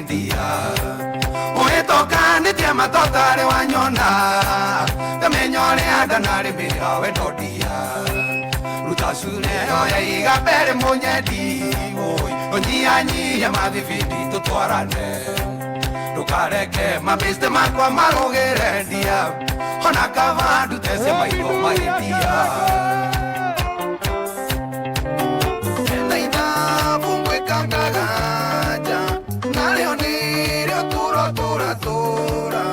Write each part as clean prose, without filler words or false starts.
ndia Ũhĩtũkanĩtie matotarĩ wanyona Ndamenya ũrĩa ndanarĩmĩra wendo ndia Ruta cure yoya iga mbere mũnyendi Ũnyihanyihie mathibindi tũtwarane Ndũkareke mabĩste makwa marũgĩre ndia Ona kaba ndutece maitho mahĩtia Ena ithabu ngwĩka ngaganja Narĩo nĩrĩo tũro tũratũra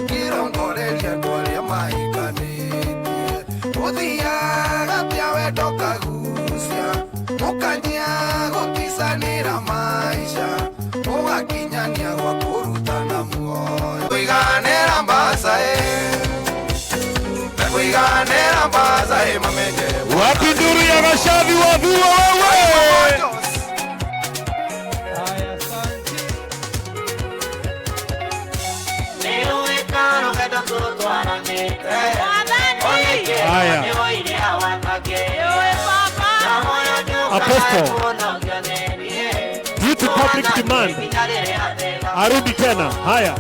Ngĩrongoreria andũ arĩa mahikanĩtie Ũthiaga atĩa wendo kagucia Mũkanyia gũticanĩra maica Ũgakinyania gwa kũrutana muoyo Kũiganĩra mbaca ĩ Kũiganĩra mbaca ĩ mamenye Wapi nduru ya mashabi wa Dhua wewe? Haya. Apostle, due to public demand, arudi tena. Haya.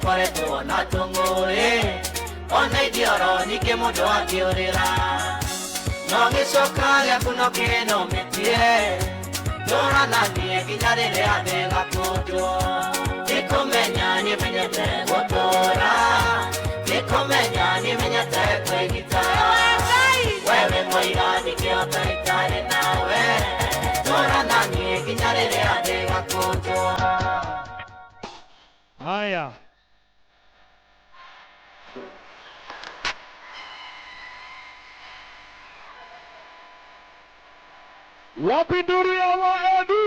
Koretwo na tũng'ũrĩ ona ithioro ningĩ mũndũ akĩũrĩra no gĩcoka gĩaku no kĩnũmĩtie tũra na niĩ nginya rĩrĩa thĩ ĩgakũnjwo ndikũmenya nĩmenyete gũtũra ndikũmenya nĩmenyete kwĩgita wewe mũira nĩkĩo itarĩ nawe tũra na niĩ nginya rĩrĩa thĩ ĩgakũnjwo. Haya. Wapi nduru ya Waedu?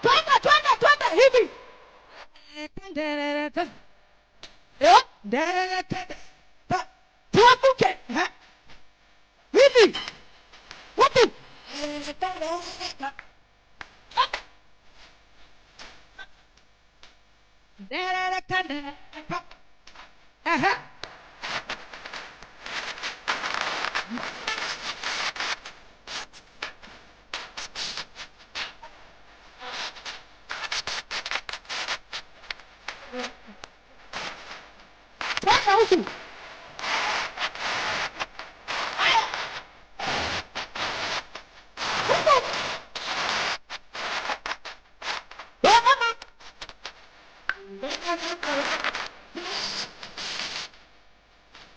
Twende, twende, twende hivi. Tuanguke. Hivi. Wapi? Aha. Twende huku. Haya. Huku.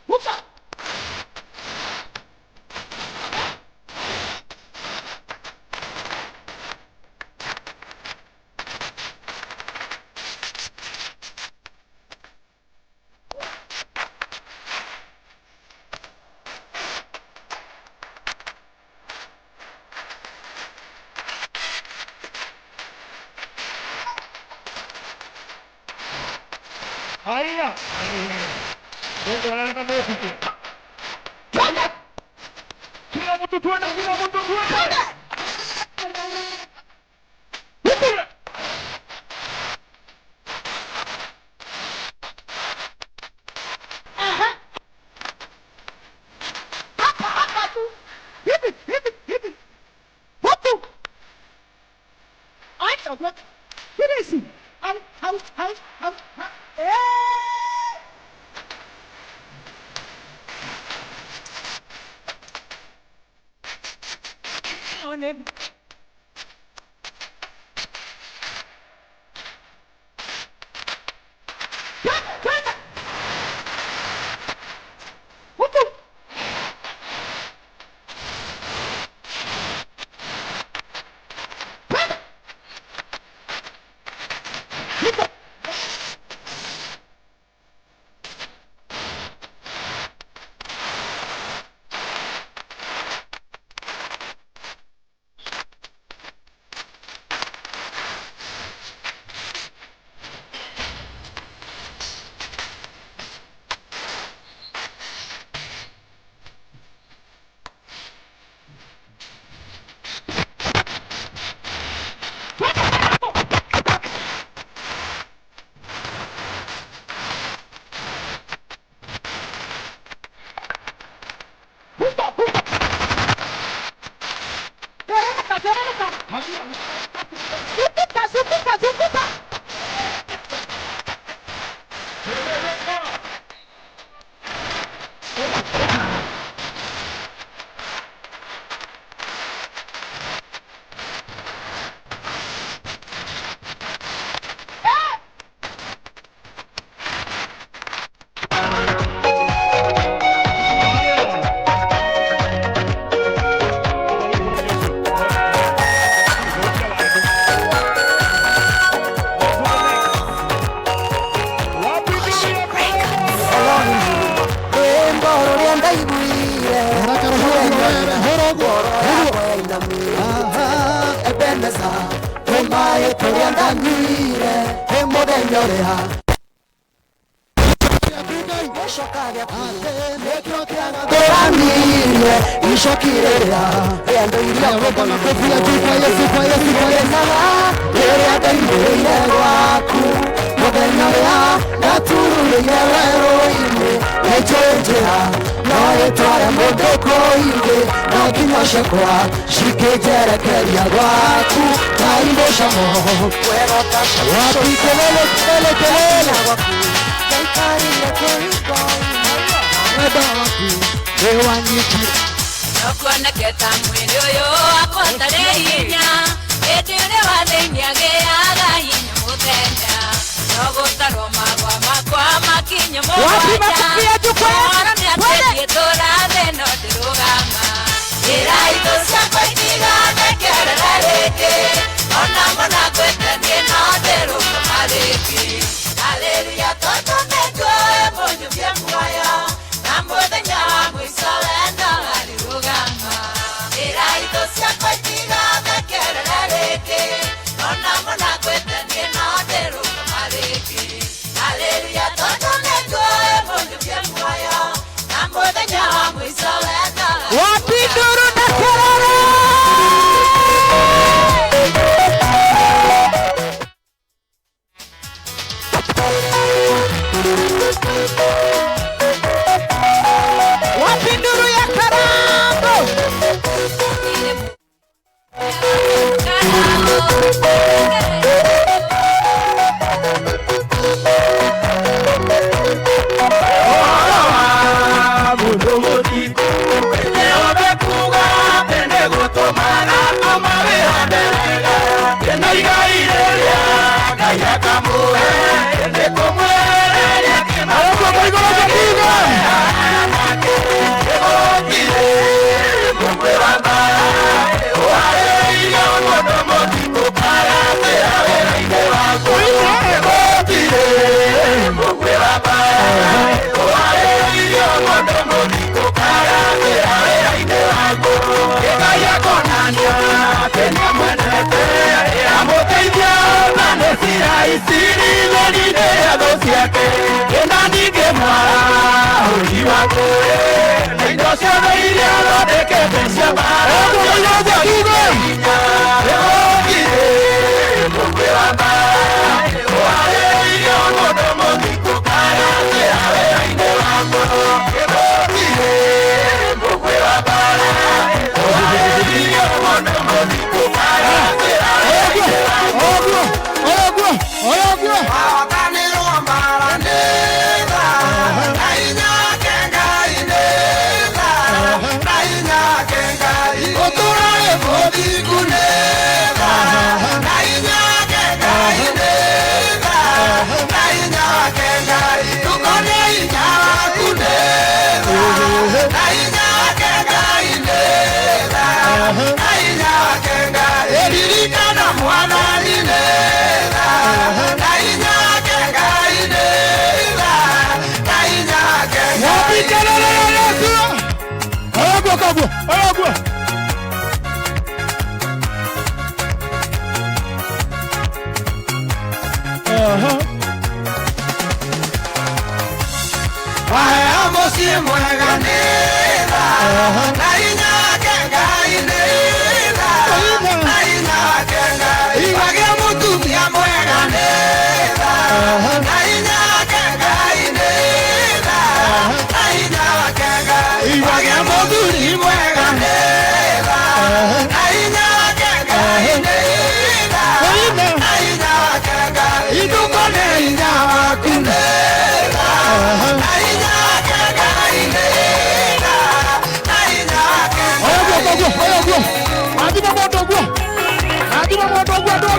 Huku. Haya. Twende. Kila mtu twende, kila mtu twende. Huku. Aha. Hapa hapa tu. Hivi hivi hivi. Huku. Acha kwa. Hivi. Au au au au. Eh. On it. Teremka. Zunguka, zunguka, zunguka. Nokuoneketa mwĩrĩ ũyũ wakwa ũtarĩ hinya, ĩndĩ ũrĩa wa thĩinĩ agĩaga hinya mũthenya. No gũtarwo magwa makwa makinye Wapi mũgwanja. makofi ya juu kwa Yesu? Ũhoro nĩ atĩ Twende. ndiĩtũra thĩ no ndĩrũgama. Ĩra itũ ciakwa itigathekerera rĩngĩ, ona mũna ngwĩte niĩ no ndĩrũgama rĩngĩ. Haleluya, tondũ nĩnjũĩ mũnyukie muoyo, na mũthenya wa mũico wendo arĩrũgama. Ĩra itũ ciakwa itigathekerera rĩngĩ, ona mũna ngwĩte niĩ no ndĩrũgama rĩngĩ. Haleluya, tondũ nĩnjũĩ mũnyukie muoyo, na mũthenya wa mũico wendo Wapi nduru na kelele? Wapi nduru ya karango? Thank you.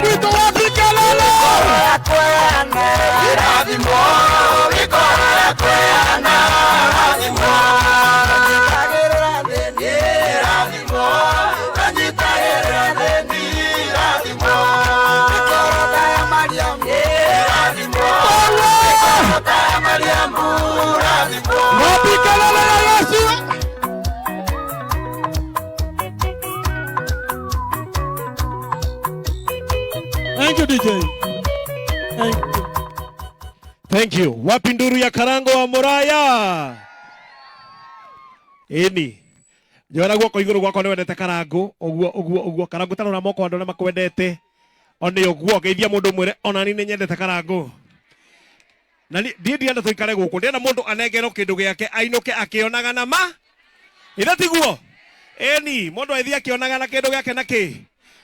Gwitũ wapi kelele? Irathimo mĩkoro ya kwĩana rathimo Kanyitagĩrĩra thĩni rathimo Kanyitagĩrĩra thĩni rathimo Mĩkoro ta ya Mariamu rathimo Mĩkoro ta ya Mariamu rathimo Wapi kelele ya Yesu? Thank you, DJ. Thank you. Thank you. Wapi nduru ya Karango wa Muraya? Ĩni. Njoera guoko igũrũ gwakwa nĩ wendete Karango. Ũguo ũguo ũguo Karango tarora moko andũ arĩa makwendete. One ũguo geithia mũndũ mwĩre ona niĩ nĩ nyendete Karango. Na niĩ ndienda tũikare gũkũ. Ndĩrenda mũndũ anengerwo kĩndũ gĩake ainũke akĩonaga na ma. Ithe tiguo? Ĩni, mũndũ aithiĩ akĩonaga na kĩndũ gĩake na kĩ?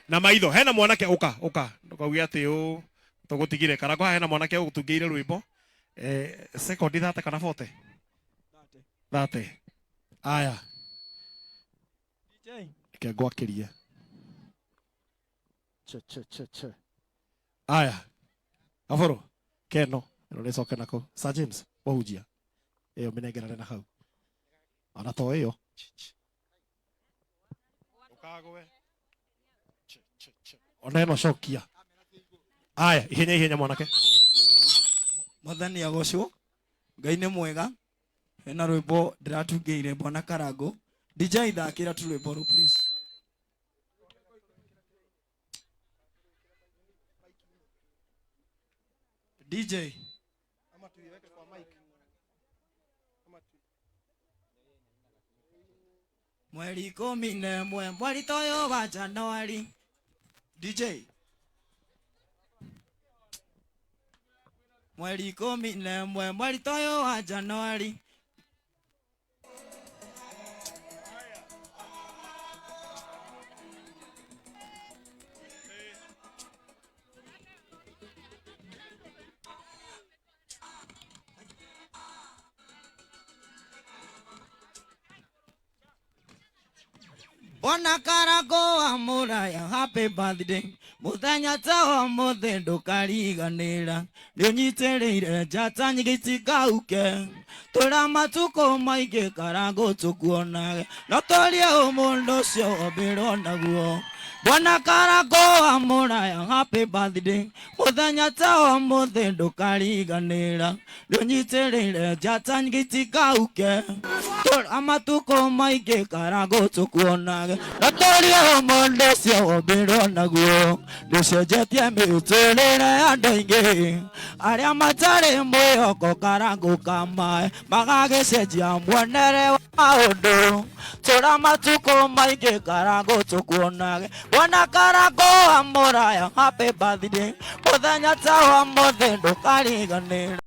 Na maitho. Hena mwanake ũka ũka. Ndũkauge atĩ ũ tũgũtigire Karango haha hena mwanake ũgũtungĩire rwĩmbo. Sekondi 30 kana 40? 30. Aya. Reke ngwakĩrie. Che che che che. Aya. Aboro. Keno. Ĩno nĩcoke nako. Sir James, wahunjia. Ĩyo mĩnengerane na hau. Ona to ĩyo. Ndũkagwe. Che che che. Ona ĩno cokia. Aya, ihenya ihenya mwanake. Mwathani agocwo. Ngai nĩ mwega. Hena rwĩmbo ndĩratungĩire bwana Karango. DJ thakĩra tu rwĩmbo rũ please. DJ. Mweri 11 mweri toyo wa Januari. DJ. Mweri 11 mweri toyo wa Januari. Bwana Karango wa Muraya, happy birthday. Muthenya ta wa mũthĩ ndũkariganĩra. Nĩũnyitĩrĩire njata nyingĩ itikauke. Tũra matukũ maingĩ Karango tũkuonage. No tũrie ũmũndũ ũcio wombirwo naguo. Bwana Karango wa Muraya, happy birthday. Muthenya ta wa mũthĩ ndũkariganĩra. Nĩũnyitĩrĩire njata nyingĩ itikauke. Tũra matukũ maingĩ Karango tũkuonage. No tũrie ũmũndũ ũcio wombirwo naguo. Nĩũcenjetie mĩtũrĩre ya andũ aingĩ. Arĩa matarĩ mwĩhoko Karango kamae magagĩcenjia muonere wa maũndũ. Tũra matukũ maingĩ Karango tũkuonage. Bwana Karango wa Muraya, happy birthday. Mũthenya ta wa mũthĩ ndũkariganĩra.